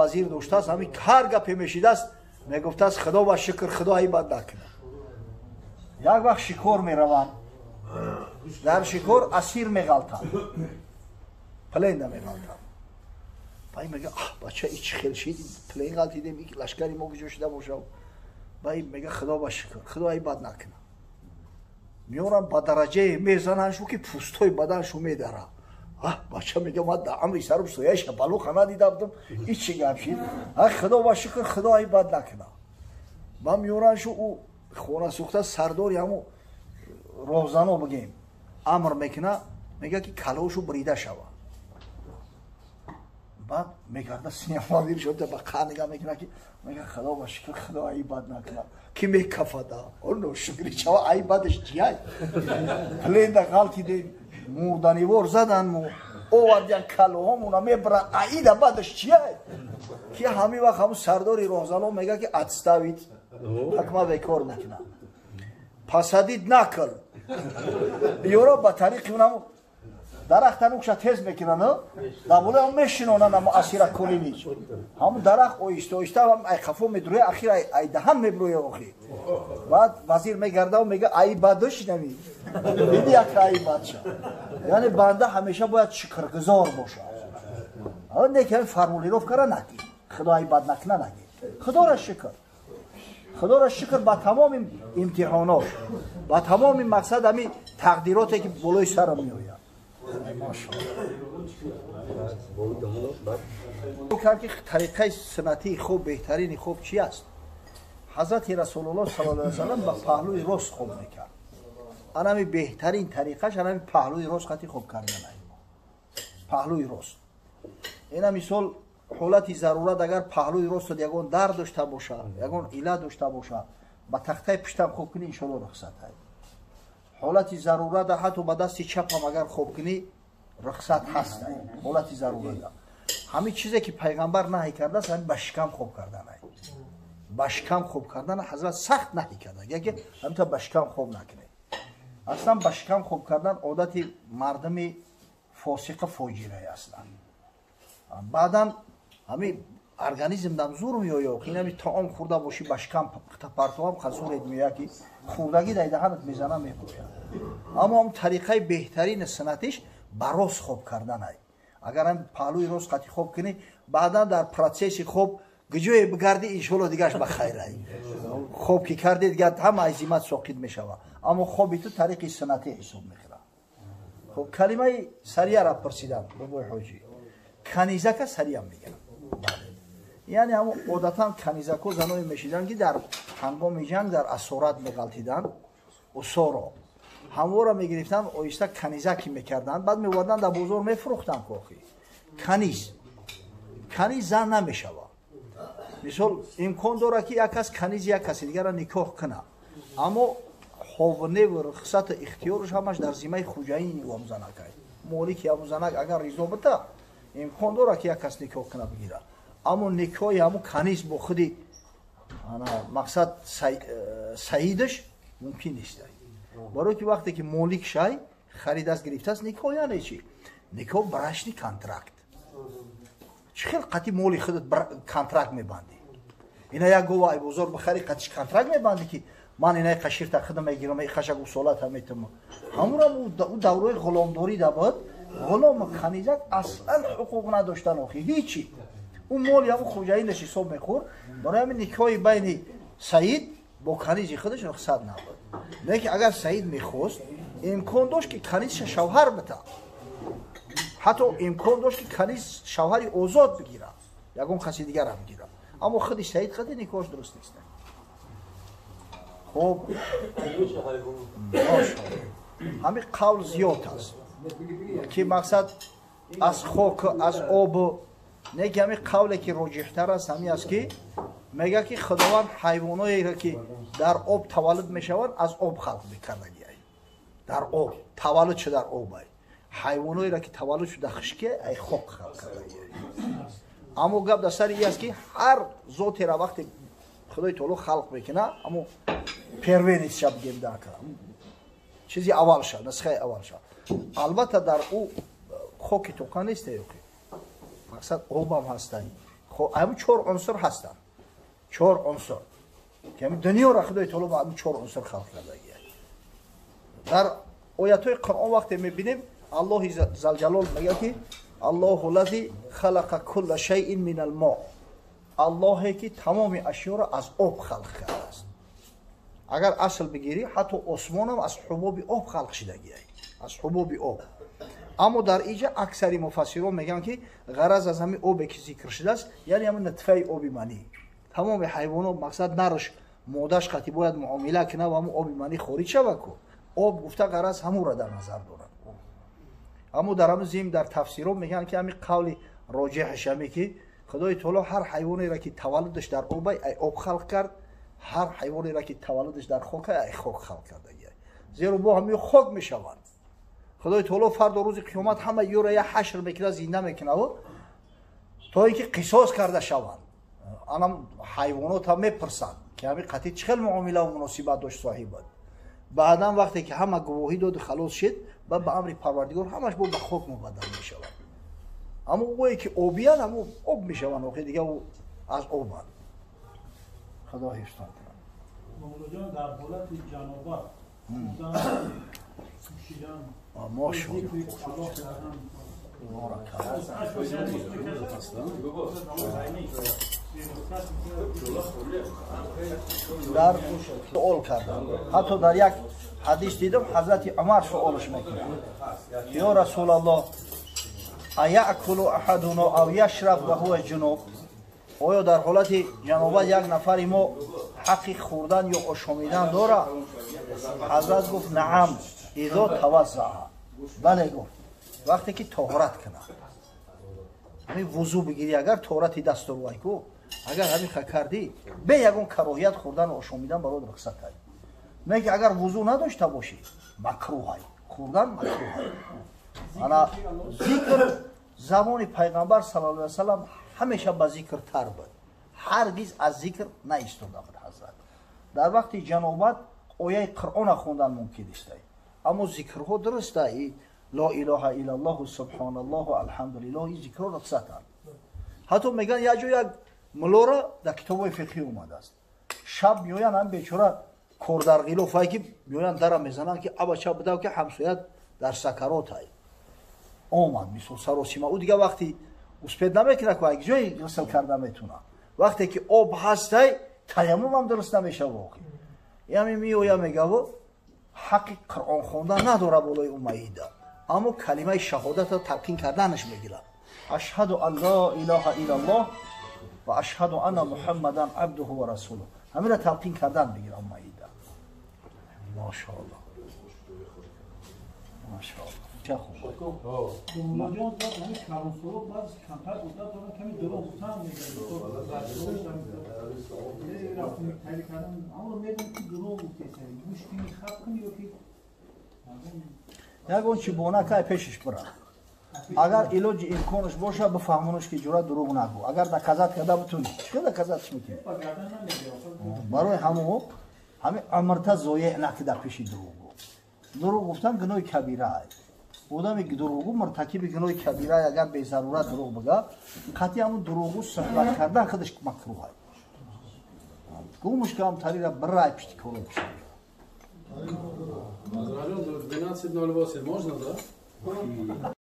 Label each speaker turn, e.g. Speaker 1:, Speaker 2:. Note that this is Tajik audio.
Speaker 1: вазир доштааст, ҳамин ҳар гапе мешидааст, мегуфтааст: «Худо ба шукр, Худо ай бад накунад». Як вақт шикор мераванд, дар шикор асир меғалтанд, плен да меғалтанд. Бай мега: «Бача, и чӣ хел шид, плен ғалтидем, и лашкари мо куҷо шида бошав?» Бай мега: «Худо ба шукр, Худо ай бад накунад». Меорам, ба дараҷае мезананшу, ки пӯстои баданшу медара. Бача мега: «Ман дар амри сару сояи шапалуха надида будам, и чӣ гап шид? Худо ба шукр, Худо ай бад накунад». Ман меораншу, ӯ хона сӯхта, сардори ҳаму роҳзано бигем, амр мекуна, мега, ки калошу брида шава. Баъд мегарда, синявазир шуда, ба қа нига мекуна, ки мега: «Худо ба шукр, Худо ай бад накуна», ки мекафада. Ношукри чава, ай бадаш чияй? Плен да ғалтидем, мурданивор задан, мо овардян, калоҳомуна мебаран, аида бадаш чияй? Ки ҳамин вақт ҳамун сардори роҳзано мега, ки «Отставить, ҳакма бекор мекуна, посадить на кол». Ёро ба тариқи унаму дарахта нукша тез мекунанд, дар болои ҳам мешинонанд, амо асира колинич ҳамун дарахт оҳиста оҳиста ай қафо медурӯя, ахир ай даҳан мебурӯя охир. Баъд вазир мегардаву мега: «Ай бадош нами диди, як ай бадша». Яъне банда ҳамеша бояд шукргузор бошад. Не ки ҳамин формулировка ра наги, «Худо ай бад накуна» наги. Худоро шукр, Худоро шукр ба тамоми имтиҳонош, ба тамоми мақсад ҳами тақдироте, ки болои сарам меояд. Кард, ки тариқаи суннатии хоб, беҳтарини хоб чи аст? Ҳазрати Расулуллоҳ саллаллоҳу алайҳи васаллам ба паҳлӯи рост хоб мекард. Анами беҳтарин тариқаш анами паҳлӯи рост қати хоб кардан, паҳлӯи рост. Ина мисол, ҳолати зарурат, агар паҳлӯи ростат ягон дард дошта бошад, ягон ила дошта бошад, ба тахтаи пуштам хоб кунӣ, иншоалло, рухсат ҳай. Ҳолати зарурата ҳатто ба дасти чапам агар хоб кунӣ, рухсат ҳаст. Ҳолати зарурата ҳамин чизе, ки пайғамбар наҳӣ кардааст, ҳамин ба шикам хоб кардан. Ба шикам хоб кардан ҳазрат сахт наҳӣ карда, яке ҳаминта ба шикам хоб накунед. Аслан ба шикам хоб кардан одати мардуми фосиқа, фоҷирае аслан. Баъдан ҳамин организм дам зур меояд, инами таом хӯрда бошӣ, ба шикам партовам, хазурет меояд, ки хӯрдагӣ дар даҳанат мезана, мебурояд. Аммо ҳам тариқаи беҳтарини суннатиш ба рост хоб карданай. Агар ҳам паҳлӯи рост қати хоб кунӣ, баъдан дар процесси хоб гуҷое бигардӣ, иншоалло, дигаш ба хайрай. Хоб ки кардӣ, дигар ҳама азимат соқит мешавад, аммо хоби ту тариқи суннатӣ ҳисоб мехӯрад. Хоб, калимаи сарияра пурсидам, бобои ҳоҷӣ. Канизака сариям мегӯянд. Яъне ҳамон одатан канизако заное мешиданд, ки дар ҳангоми ҷанг дар асорат меғалтиданд, усоро ҳамвора мегирифтанд, оҳиста канизаки мекарданд, баъд меварданд, дар бозор мефурӯхтанд. Кохи каниз, каниз зан намешавад. Мисол, имкон дорад, ки як кас канизи як каси дигарро никоҳ кунад, аммо ҳовневу рухсату ихтиёрш ҳамаш дар зиммаи хуҷаини ҳамун занакай, молики ҳамун занак. Агар ризо бита, имкон дорад, ки як кас никоҳ кунад, бигирад, аммо никоҳи ҳамун каниз бо худи мақсад саидаш мумкин нест, барое ки вақте ки молик шай харидаст, гирифтааст, никоҳ яъне чи? Никоҳ брачный контракт. Чӣ хел қати моли худат контракт мебандӣ? Ина як гова ай бозор бихари, қатиш контракт мебандӣ, ки ман инаи қаширта худам мегирам, қаша гусолата метам. Ҳамурам ӯ даврои ғуломдорӣ да буд. Ғулому канизак аслан ҳуқуқ надоштан охи, ҳичи. Ӯ моли ҳамун хуҷаинаш ҳисоб мехӯрд. Барои ҳамин никоҳи байни саид бо канизи худаш рухсат набуд. Лекин агар саид мехост, имкон дошт, ки канизша шавҳар бита, ҳатто имкон дошт, ки каниз шавҳари озод бигирад, ягон каси дигара бигирад, аммо худи саид қади никоҳш дуруст нест. Хуб, ҳамин қавл зиёд аст, ки мақсад аз хок, аз об. Не ки ҳамин қавле, ки роҷиҳтар аст, ҳамин аст, ки мега, ки Худованд ҳайвоноеро, ки дар об таваллуд мешаванд, аз об халқ мекардагиай, дар об таваллуд шуда, дар об ай. Ҳайвоноеро, ки таваллуд шуда хушки, ай хок халқ кардагиай. Аммо гап дар сари ин аст, ки ҳар зотера вақте Худои таоло халқ мекуна, аммо первенец ша бигем, дака чизи аввал ша, нусхаи аввал ша, албатта, дар ӯ хоки тоқа нест, ёки мақсад обам ҳастай. Хоб, ҳамин чор унсур ҳастанд. Чор унсур. Ки ҳамин дунёро Худои Таоло ба ҳамин чор унсур халқ кардагия. Дар оятҳои Қуръон вақте мебинем, Аллоҳи Залҷалол мегӯяд, ки Аллоҳу лази халақа кулла шайъин минал мо. Аллоҳе ки тамоми ашёро аз об халқ кардааст. Агар асл бигирӣ, ҳатто осмонам аз ҳубоби об халқ шидагия, аз ҳубоби об. Аммо дар иҷа аксари муфассирон мегӯянд, ки ғараз аз ҳамин обе ки зикр шудааст, яъне ҳамин нутфаи оби манӣ. Тамоми ҳайвонот, мақсад, нарш модаш қати бояд муомила кунад ва ҳамун оби манӣ хориҷ шава ку. Об гуфта ғараз ҳамонро дар назар дорад. Аммо дар ҳамин зим дар тафсирот мегӯянд, ки ҳамин қавли роҷеҳаш ҳаме, ки Худои Таоло ҳар ҳайвонеро ки таваллудаш дар обай, ай об халқ кард, ҳар ҳайвонеро ки таваллудаш дар хок, ай хок халқ кардагия. Зеро бо ҳамин хок мешаванд. Худои Таоло фардо рӯзи қиёмат ҳама ёро я ҳашр мекунад, зинда мекунад, то ин ки қисос карда шаванд. Анам ҳайвонот ҳам мепурсанд, ки ҳамин қатъи чӣ хел муомила ва муносибат дошт соҳибат. Баъдан вақте ки ҳама гувоҳӣ доду халос шид, ба амри Парвардигор ҳамаш бо ба хок мубаддал мешавад. Аммо ое ки обиян, ҳамо об мешаванд, охи дига аз обанд. Худо ҳифзтон кунад.
Speaker 2: Мавлуҷон, дар ҳолати ҷанобат пӯшидан,
Speaker 1: Мошаллоҳ. Дар суол кардам, ҳатто дар як ҳадис дидам, ҳазрати Умар суолаш мекунад: ё Расулаллоҳ, аяъкулу аҳадуно ав яшраб ва ҳува ҷунуб? Оё дар ҳолати ҷанобат як нафари мо ҳаққи хӯрдан ё ошомидан дорад? Ҳазрат гуфт: наам, изо таваззаа. Бале, гуфт, вақте ки тоҳорат кунад, ҳамин вузӯ бигирӣ, агар тоҳорати дастурвай ку, агар ҳамин ха кардӣ, бе ягон кароҳият хӯрдану ошомидан барои рухсатай. Не ки агар вузӯ надошта бошӣ, макрӯҳай, хӯрдан макрӯҳай. Ана зикр, замони пайғамбар саллаллоҳу алайҳи васаллам ҳамеша ба зикр тар буд, ҳаргиз аз зикр наистода буд ҳазрат. Дар вақти ҷанобат ояи Қуръона хондан мумкин нестай, аммо зикрҳо дуруста. Ло илоҳа иллаллоҳу, субҳоналлоҳу, алҳамдулиллоҳ, ин зикрҳо рухсатанд. Ҳатто мегӯянд, як ҷо як муллоро дар китобҳои фиқҳӣ омадааст, шаб меоянд, ҳам бечора кордарғилофае ки меоянд, дара мезананд, ки абача бидав, ки ҳамсоят дар сакаротай омад, мисол саросима. Ӯ дига вақти успед намекунад ку, як ҷое ғусл карда метунад. Вақте ки об ҳастай, таяммум ҳам дуруст намешава. Охи ями меоя, мегаво, ҳаққи Қуръон хондан надора болои ӯ маида, аммо калимаи шаҳодатро талқин карданаш мегирад: ашҳаду ан ло илоҳа иллаллоҳ ва ашҳаду анна Муҳаммадан абдуҳу ва расулуҳ. Ҳаминро талқин кардан мегирад маида. Машоаллоҳ, машоаллоҳ, ча хуб.
Speaker 2: Мавлуҷон, ҳамин калонсоло баъз камтар одат доранд, ками дурӯғ гуфтан мегӯянд. Аммо медонам, ки дурӯғ гуфтеса, гӯш кунӣ, хаб кунӣ ё ки
Speaker 1: Ягон чи бона кай пешиш бира, агар илоҷи имконаш боша, бифаҳмонаш, ки ҷура дурӯғ нагӯ. Агар доказать карда битунӣ, чӣ кар доказать ш мекунӣ? Барои ҳамо ҳамин умрта зоеъ накида пеши дурӯғгӯ. Дурӯғ гуфтан гуноҳи кабира. Одами дурӯғгӯ муртакиби гуноҳи кабира. Агар безарурат дурӯғ бига, қатъи ҳамун дурӯғгӯ суҳбат кардан худаш макрӯҳай. Гумуш кам тарира бирай пишти коро.
Speaker 3: Мазраҷон, 12:08 можно, да?